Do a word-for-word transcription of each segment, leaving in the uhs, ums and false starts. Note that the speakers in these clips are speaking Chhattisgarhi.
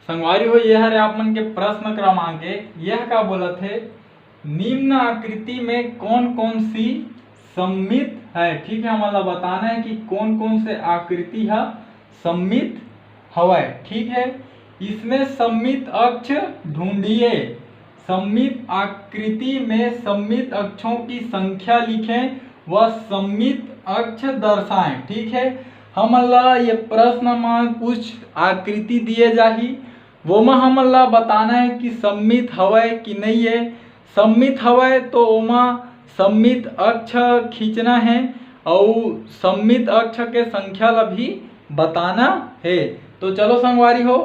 संगवारी हो, ये हरे आप मन के प्रश्न क्रमांक एक। यह का बोलत हे, निम्न आकृति में कौन कौन सी सममित है? ठीक है, हमन ला बताना है कि कौन कौन से आकृति ह सममित हवय। ठीक है, इसमें सममित अक्ष ढूंढिए। सममित आकृति में सममित अक्षों की संख्या लिखें व सममित अक्ष दर्शाएं। ठीक है, हमन ला ये प्रश्न म कुछ आकृति दिए जाही, वो म हमन ला बताना है कि सममित हवय कि नहीं है। सममित हवय तो ओमा सममित अक्ष खींचना है, अउ सममित अक्ष के संख्या ला भी बताना है। तो चलो संगवारी हो,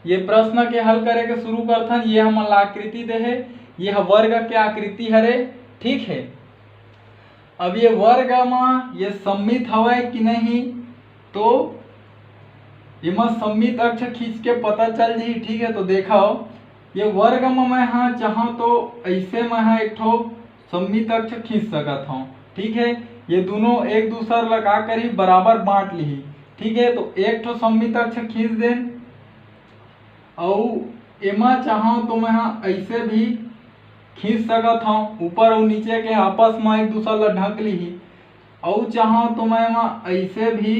ये प्रश्न के हल करे के शुरू करथन। ये हमन ला आकृति दे हे, ये ह वर्ग के आकृति हरे। ठीक है, अब ये वर्ग म ये सममित हवय कि नहीं, तो एमा सममित अक्ष खींच के पता चल जाही। ठीक है, तो देखव, ये वर्ग म मैं ह चाहूँ तो ऐसे मैं ह एक ठो सममित अक्ष खींच सकत हूँ। ठीक है, ये दोनों एक दूसर ला का करही, बराबर बांट लिही। ठीक है, तो एक ठो सममित अक्ष खींच देन, अउ एमा चाहूँ तो मैं ह ऐसे भी खींच सकत हूँ, ऊपर अउ नीचे के आपस म एक दूसर ला ढक लिही। अउ चाहूँ तो मैं एमा ऐसे भी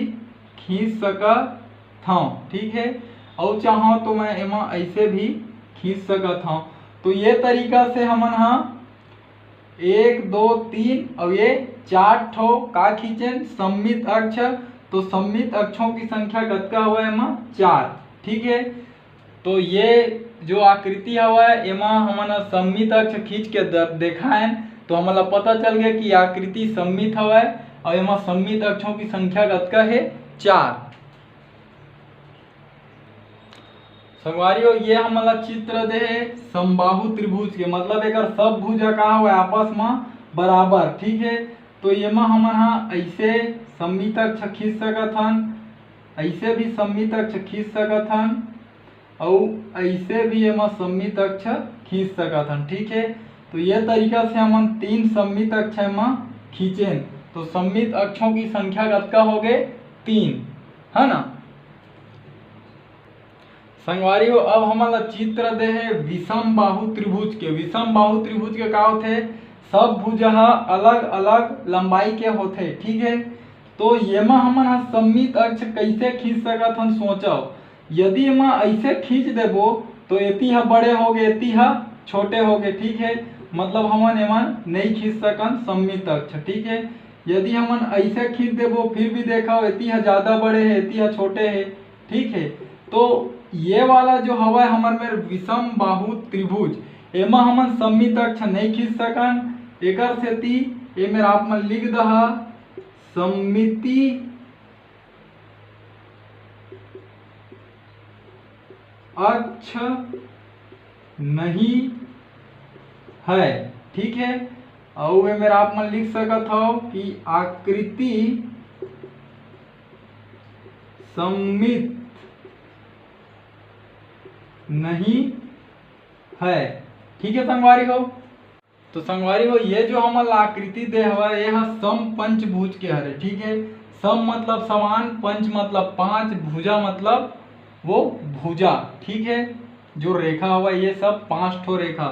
खींच सकत हूँ। ठीक है, अउ चाहूँ तो मैं एमा ऐसे भी खींच सकत हूँ। तो ये तरीका से हमन ह एक, दो, तीन अउ ये चार ठो का खींचेन, सममित अक्ष। तो सममित अक्षों की संख्या कतका हवय एमा? चार। ठीक है, तो ये जो आकृति हवय, एमा हमन ह सममित अक्ष खींच के द-, देखायन, तो हमन ला पता चल गया कि आकृति सममित हवय अउ एमा सममित अक्षों की संख्या कतका हे? चार। संगवारी हो, ये हमन ला चित्र दे हे समबाहु त्रिभुज के, मतलब एकर सब भुजा का हवय? आपस म बराबर। ठीक है, तो एमा हमन ह ऐसे सममित अक्ष खींच सकत हन, ऐसे भी सममित अक्ष खींच सकत हन, अउ ऐसे भी एमा सममित अक्ष खींच सकत हन। ठीक है, तो ये तरीका से हमन तीन सममित अक्ष एमा खींचेन, तो सममित अक्षों की संख्या कतका हो गए? तीन, है ना? संगवारी हो, अब हमन ला चित्र दे हे विषम बाहु त्रिभुज के। विषम बाहु त्रिभुज के का होथे? सब भुजा ह अलग-अलग लंबाई के होथे। ठीक है, तो येमा हमन ह सममित अक्ष कइसे खींच सकत हन, सोचव। यदि एमा अइसे खींच देबो, तो एती ह बड़े होगे, एती ह छोटे होगे। ठीक है, मतलब हमन एमन नइ खींच सकन सममित अक्ष। ठीक है, यदि हमन अइसे खींच देबो, फिर भी देखव, एती ह ज्यादा बड़े हे, एती ह छोटे हे। ठीक है, तो ये वाला जो हवय हमर मेर विषम बाहु त्रिभुज, एमा हमन सममित अक्ष नइ खींच सकन। एकर सेती ए मेर आप मन लिख दहा, सममिति अक्ष नहीं है। ठीक है, अउ ए मेर आप मन लिख सकत हव कि आकृति सममित नहीं है। ठीक है संगवारी हो, तो संगवारी हो, ये जो हमन ला आकृति दे हवय, ये ह सम पंचभुज के हरे। ठीक है, सम मतलब समान, पंच मतलब पांच, भुजा मतलब वो भुजा। ठीक है, जो रेखा हवय, ये सब पांच ठो रेखा,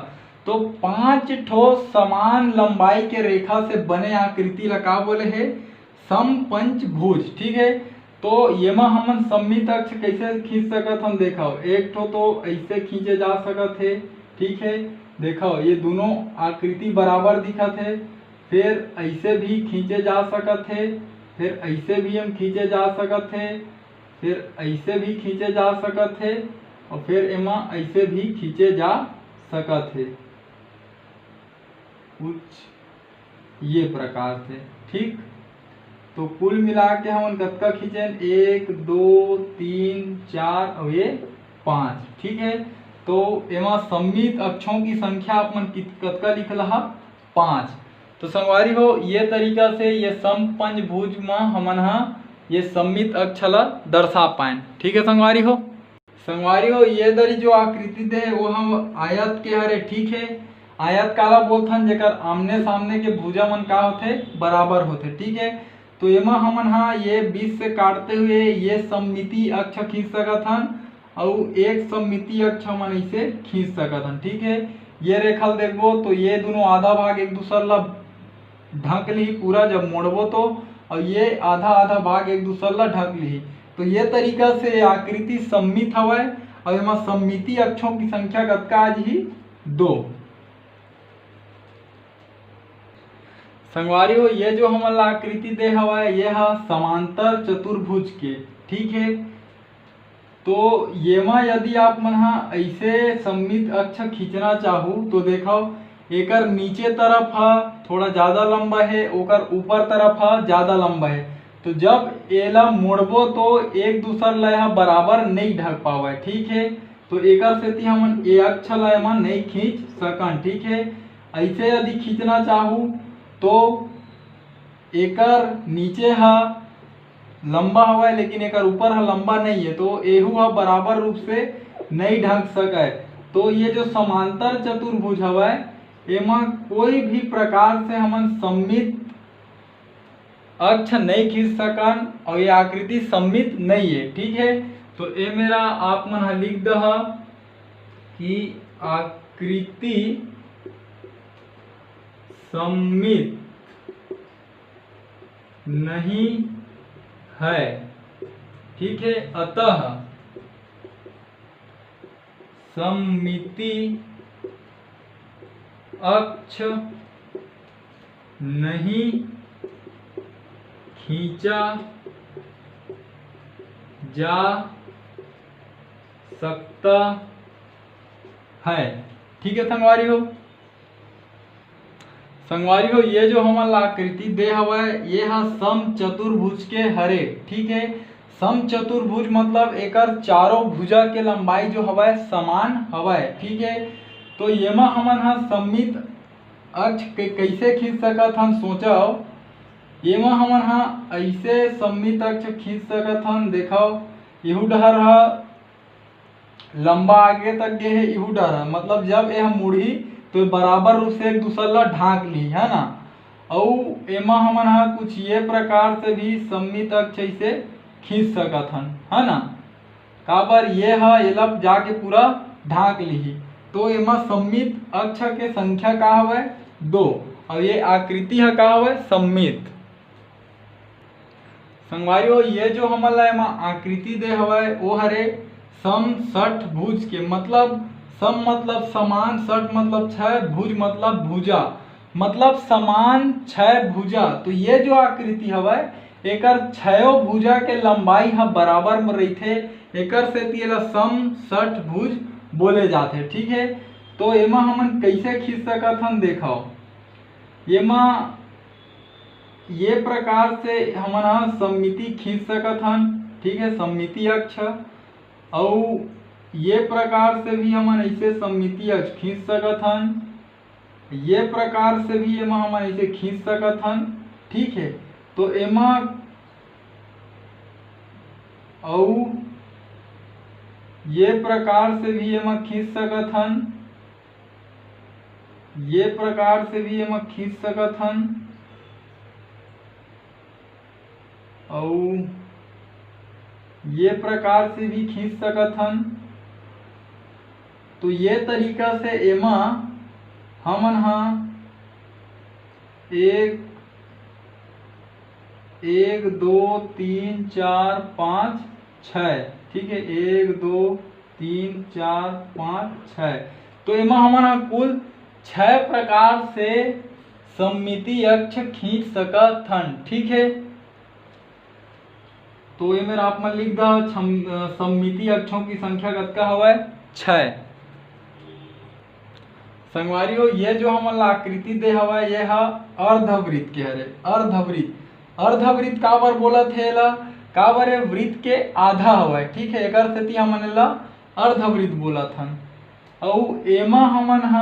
तो पांच ठो समान लंबाई के रेखा से बने आकृति ला का बोले हे? सम पंचभुज। ठीक है, तो येमा हमन सममित अक्ष कइसे खींच सकत हन? देखव, एक ठो तो अइसे खींचे जा सकत हे। ठीक है, देखव, ये दोनों आकृति बराबर दिखत हे, फिर अइसे भी खींचे जा सकत हे, फिर अइसे भी हम खींचे जा सकत हे, फिर अइसे भी खींचे जा सकत हे, अउ फिर एमा अइसे भी खींचे जा सकत हे। कुछ ये प्रकार से। ठीक, तो कुल मिला के हमन कतका खींचेन? एक, दो, तीन, चार अउ ये पांच। ठीक है, तो एमा सममित अक्षों की संख्या आप मन कित-, कतका लिख लहा? पांच। तो संगवारी हो, ये तरीका से ये सम पंचभुज म हमन ह ये सममित अक्ष ला दर्शा पाएन। ठीक है संगवारी हो, संगवारी हो, ये दरी जो आकृति दे हे, वो हम आयत के हरे। ठीक है, आयत काला बोलथन? जेकर आमने सामने के भुजा मन का होथे? बराबर होथे। ठीक है, तो एमा हमन हा ये बीच से काटते हुए ये सममिति अक्ष खींच सकत हन, अउ एक सममिति अक्ष हमन ऐसे खींच सकत हन। ठीक है, ये रेखा ल देखबो तो ये दोनों आधा भाग एक दूसर ला ढक लिही पूरा जब मोड़बो तो, और ये आधा आधा भाग एक दूसर ला ढक लिही। तो ये तरीका से ये आकृति सममित हवय और एमा सममिति अक्षों की संख्या कतका आ जही? दो। संगवारी हो, ये जो हमन ला आकृति दे हवय, ये ह समांतर चतुर्भुज के, ठीक है। तो येमा यदि आप मन ह ऐसे सममित अक्ष खींचना चाहू तो देखो, एकर नीचे तरफ ह थोड़ा ज़्यादा लंबा है, ओकर ऊपर तरफ ह ज़्यादा लंबा है। तो जब एला मोड़बो तो एक दूसर ला ह बराबर नहीं ढक पावे, ठीक है। तो एकर सेती हमन ए अक्ष ला एमा नहीं खींच सकन, ठीक है। ऐसे यदि खींचना चाहू तो एकर नीचे ह लंबा हवय लेकिन एकर ऊपर ह लंबा नहीं है, तो एहू ह बराबर रूप से नहीं ढक सकय। तो ये जो समांतर चतुर्भुज हवय, एमा कोई भी प्रकार से हमन सममित अक्ष नहीं खींच सकन और ये आकृति सममित नहीं है, ठीक है। तो ए मेरा आप मन ह लिख दह कि आकृति सममित नहीं है, ठीक है। अतः सममिति अक्ष नहीं खींचा जा सकता है, ठीक है संगवारी हो। संगवारी हो, ये जो हमन ला आकृति दे हवय, ये ह सम चतुर्भुज के हरे, ठीक है। सम चतुर्भुज मतलब एकर चारों भुजा के लंबाई जो हवय समान हवय, ठीक है। तो येमा हमन ह सममित अक्ष के कैसे खींच सकत हन, सोचव। येमा हमन ह ऐसे सममित अक्ष खींच सकत हन। देखव, इहू डहर ह लंबा आगे तक गे हे, इहू डहर ह, मतलब जब यह मुड़ही तो ये बराबर रूप से एक दूसर ला ढांक ली, है ना। अउ एमा हमन ह कुछ ये प्रकार से भी सममित अक्ष ऐसे खींच सकत हन, है ना। काबर ये ह एला जाके पूरा ढांक लिही। तो एमा सममित अक्ष के संख्या का हवय? दो। अउ ये आकृति ह का हवय? सममित। संगवारी हो, ये जो हमन ला एमा आकृति दे हवय, वो हरे सम षट भुज के, मतलब सम मतलब समान, षट मतलब छय, भुज मतलब भुजा, मतलब समान छय भुजा। तो ये जो आकृति हवय, एकर छयो भुजा के लंबाई ह बराबर म रहिथे, एकर सेती एला सम षट भुज बोले जाथे, ठीक है। तो एमा हमन कइसे खींच सकत हन, देखव, एमा ये प्रकार से हमन ह सममिति खींच सकत हन, ठीक है, सममिति अक्ष। अउ ये प्रकार से भी हमन ऐसे सममिति अक्ष खींच सकत हन, ये प्रकार से भी एमा हमन ऐसे खींच सकत हन, ठीक है। तो एमा अउ ये प्रकार से भी एमा खींच सकत हन, ये प्रकार से भी एमा खींच सकत हन, अउ ये प्रकार से भी खींच सकत हन। तो ये तरीका से एमा हमन ह एक, एक, दो, तीन, चार, पाँच, छः, ठीक है, एक, दो, तीन, चार, पाँच, छः। तो एमा हमन ह कुल छः प्रकार से सममिति अक्ष खींच सकत हन, ठीक है। तो ये मेरा आप मन लिख दा, छम-, अ, सममिति अक्षों की संख्या कतका हवय? छः। संगवारी हो, ये जो हमन ला आकृति दे हवय, ये ह अर्धवृत्त के हरे, अर्धवृत्त। अर्धवृत्त काबर बोलत हे एला? काबर ये वृत्त के आधा हवय, ठीक है, एकर सेती हमन एला अर्धवृत्त बोलत हन। अउ एमा हमन ह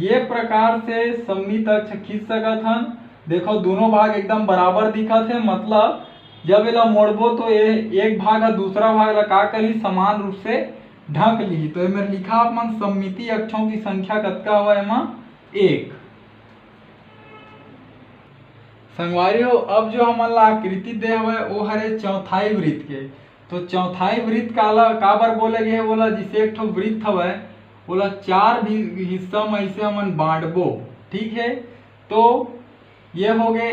ये प्रकार से सममित अक्ष खींच सकत हन। देखो, दोनों भाग एकदम बराबर दिखत हे, मतलब जब एला मोड़बो तो ए, एक भाग ह दूसरा भाग ला का करही, समान रूप से ढक लिही। तो एमे लिखा आप मन सममिति अक्षों की संख्या कतका हवय एमा? एक। संगवारी हो, अब जो हमन ला आकृति दे हवय, वो हरे चौथाई वृत्त के। तो चौथाई वृत्त काला काबर बोले गे हे? ओला जैसे एक ठो वृत्त हवय, ओला चार भी हिस्सा में ऐसे हमन बांटबो, ठीक है। तो ये हो गए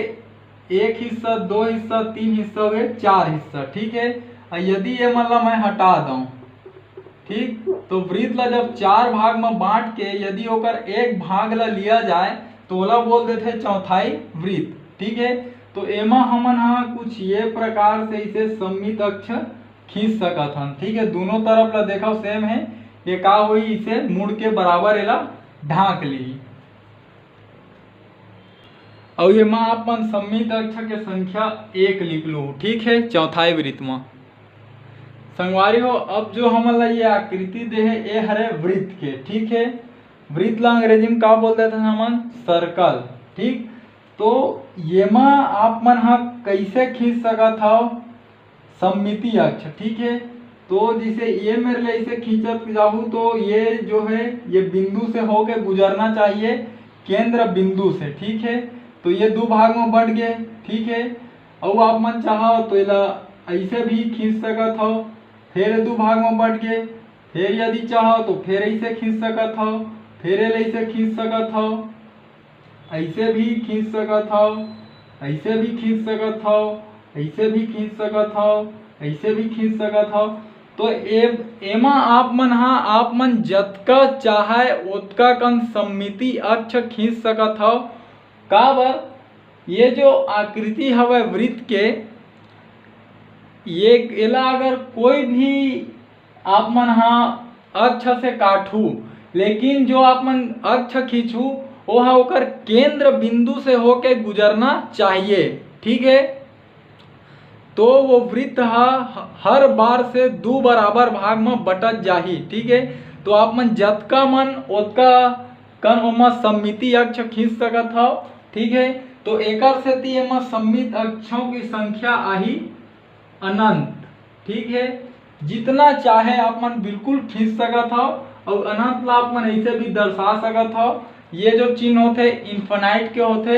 एक हिस्सा, दो हिस्सा, तीन हिस्सा हो गए, चार हिस्सा, ठीक है। और यदि ये मन ला मैं हटा दूं, ठीक, तो वृत्त ला जब चार भाग में बांट के यदि ओकर एक भाग ला लिया जाए तो ओला बोल देथे चौथाई वृत्त, ठीक है। तो एमा हमन हा कुछ ये प्रकार से इसे सममित अक्ष खींच सकत हन, ठीक है। दोनों तरफ ला देखो सेम है, ये का होई, इसे मुड़ के बराबर एला ढांक ली। अउ एमा आप मन सममित अक्ष के संख्या एक लिख लो, ठीक है, चौथाई वृत्त म। संगवारी हो, अब जो हमन ला ये आकृति दे हे, ए हरे वृत्त के, ठीक है। वृत्त ला अंग्रेजी में का बोल देथन हमन? सर्कल, ठीक। तो येमा आप मन हा कैसे खींच सकत हव? सममिति अक्ष, ठीक है। तो जैसे ये मेरे लिए इसे खींचत जाहू तो ये जो है ये बिंदु से होके गुजरना चाहिए, केंद्र बिंदु से, ठीक है। तो ये दो भाग में बंट गए, ठीक है। अउ आप मन चाहो तो एला ऐसे भी खींच सकत हो, फिर दो भाग में बंट गए, फिर यदि चाहो तो फिर ऐसे खींच सकत हो, फिर एला ऐसे खींच सकत हो, ऐसे भी खींच सकत हो, ऐसे भी खींच सकत हो, ऐसे भी खींच सकत हो, ऐसे भी खींच सकत हो। तो ए-, एमा आप मन हा, आप मन जतका चाहे ओतका कन सममिति अक्ष खींच सकत हो। काबर, ये जो आकृति हवय वृत्त के, ये एला अगर कोई भी आप मन हा अक्ष से काटहू, लेकिन जो आप मन अक्ष खींचहू, वो हा ओकर केंद्र बिंदु से होके गुजरना चाहिए, ठीक है। तो वो वृत्त हा हर बार से दो बराबर भाग में बटत जाही, ठीक है। तो आप मन जतका मन ओतका कन ओमा सममिति अक्ष खींच सकत हव, ठीक है। तो एकर सेती एमा सममित अक्षों की संख्या आही अनंत, ठीक है। जितना चाहे आप मन बिल्कुल खींच सकत हव, और अनंत ला आप मन ऐसे भी दर्शा सकत हव। ये जो चिन्ह होथे इन्फिनाइट के होथे,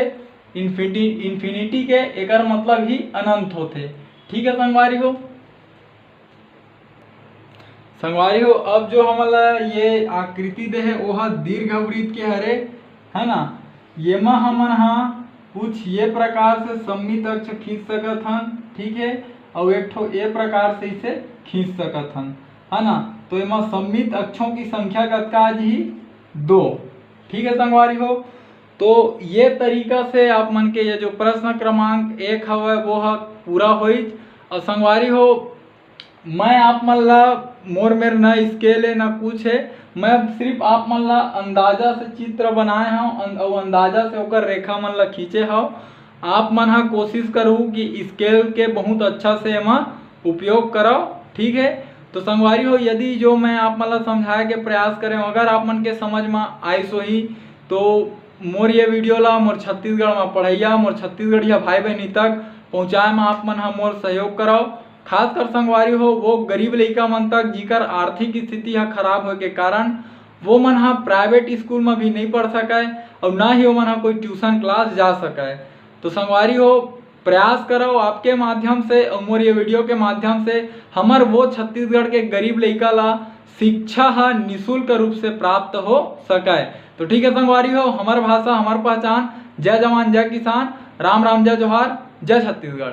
इन्फिनिटी, इन्फिनिटी के, एकर मतलब ही अनंत होथे, ठीक है संगवारी हो। संगवारी हो, अब जो हमन ला ये आकृति दे हे, ओह दीर्घवृत्त के हरे, है ना। येमा हमन हा कुछ ये प्रकार से सममित अक्ष खींच सकत हन, ठीक है, और एक ठो ये प्रकार से इसे खींच सकत हन, है ना। तो एमा सममित अक्षों की संख्या कतका आ जही? दो, ठीक है संगवारी हो। तो ये तरीका से आप मन के ये जो प्रश्न क्रमांक एक हवय वो ह पूरा होइच। और संगवारी हो, मैं आप मन ला, मोर मेर न स्केल है न कुछ है, मैं सिर्फ आप मन ला अंदाजा से चित्र बनाए हव, अन-, अउ अंदाजा से ओकर रेखा मन ला खींचे हव। आप मन हा कोशिश करहू कि स्केल के बहुत अच्छा से एमा उपयोग करव, ठीक है। तो संगवारी हो, यदि जो मैं आप मन ला समझाए के प्रयास करे हव, अगर आप मन के समझ में आइस होही, तो मोर ये वीडियो ला मोर छत्तीसगढ़ में पढ़ैया, मोर छत्तीसगढ़िया भाई बहनी तक पहुँचाए में आप मन हा मोर सहयोग करव। खासकर संगवारी हो, वो गरीब लइका मन तक, जिकर आर्थिक स्थिति ह खराब होए के कारण वो मन ह प्राइवेट स्कूल म भी नइ पढ़ सकय अउ ना ही ओमन ह कोई ट्यूशन क्लास जा सकय। तो संगवारी हो, प्रयास करव आपके माध्यम से अउ मोर ये वीडियो के माध्यम से हमर वो छत्तीसगढ़ के गरीब लइका ला शिक्षा ह निशुल्क रूप से प्राप्त हो सकय। तो ठीक है संगवारी हो, हमर भाषा, हमर पहचान। जय जवान, जय किसान, राम राम, जय जोहार, जय छत्तीसगढ़।